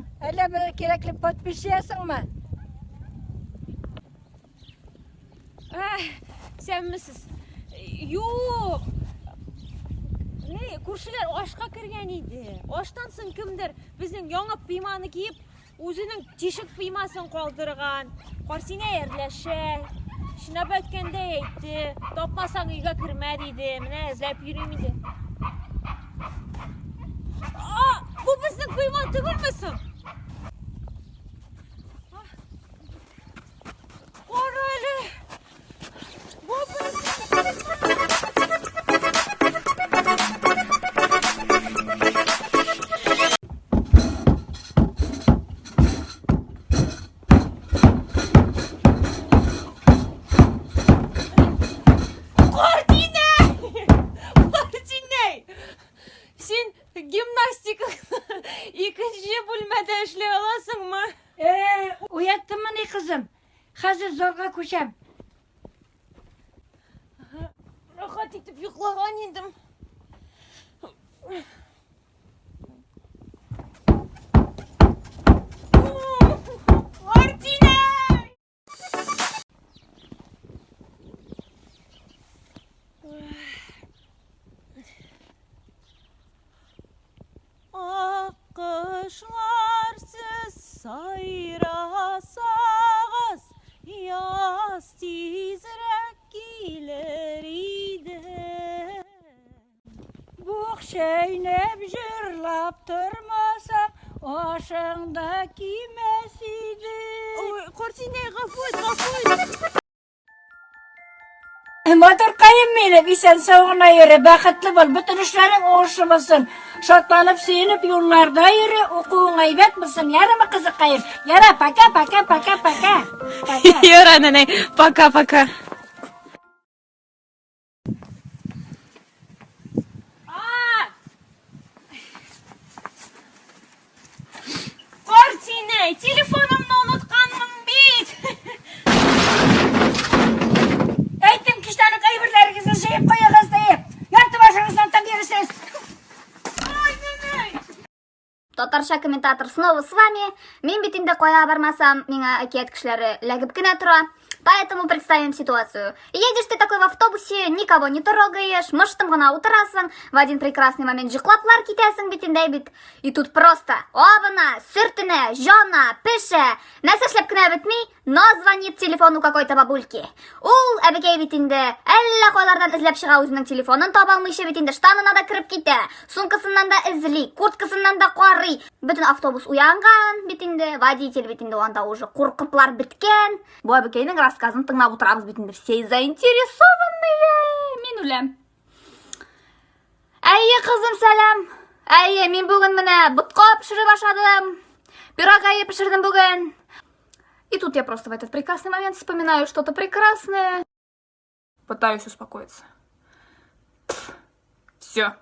Уяттың? Әллә берәр кирәкле подпись җыясыңмы? Исәнмесез. Юк. Ни, күршеләр ашка кергән иде. Аштан соң кемдер безнең яңа пиманы киеп, үзенең тишек пимасын калдырган. Карсинә әрләшә. Чынлап әйткәндә әйтте, тапмасаң өйгә кермә диде. Менә эзләп йөрим инде. А, бу безнең пима түгелме соң? Кара әле! Бу Картинәй! Картинәй! Син гимнастика икенче бүлмәдә эшли аласыңмы? Э, уяттыңмыни, кызым? Хәзер залга күчәм. Рәхәт итеп йоклаган идем. Мартина! Аккошлар сез сайрасагыз, яз тизрәк килер иде. Бук чәйнәп җырлап тормасаң, ашың да кимәс иде. Ой, картинәй, гафу ит, гафу ит. Матуркаем минем, исән-сау гына йөре, бәхетле бул, бөтен эшләрең уңышлы булсын. Шатланып, сөенеп юлларда йөре, укуың әйбәт булсын. Ярымы, кызыкаем? Яра, пока, пока, пока, пока. Пока. Яра, нәнәй, пока, пока. Картинәй, телефонымны онытканмын бит. Әйттем, кичтән үк әйберләрегезне җыеп куегыз диеп. Ярты башыгыздан тын бирерсез. Татарча комментатор снова с вами. Мин бит инде кая бармасам, миңа әкият кешеләре ләгеп кенә тора. Поэтому представим ситуацию. Едешь ты такой в автобусе, никого не трогаешь, мыштым гына утырасың, в один прекрасный момент җыклаплар китәсең бит инде бит. И тут просто абына, сөртенә, җана, пешә, нәрсә эшләп кенә бетми, но звонит телефон у какой-то бабульки. Ул әбекәй бит инде әллә кайлардан эзләп чыга үзенең телефонын таба алмыйча бит инде штанына да кереп китә, сумкасыннан да эзли, курткасыннан да карый. Бөтен автобус уянган бит инде, водитель бит инде анда уже куркыплар беткән. Бу әбекәйнең рассказын тыңлап утырабыз бит инде, все заинтересованные. Мин үләм. Әйе, кызым, сәлам. Әйе, мин бүген менә ботка пешереп ашадым. Пирог әйе пешердем бүген. И тут я просто в этот прекрасный момент вспоминаю что-то прекрасное. Пытаюсь успокоиться. Все.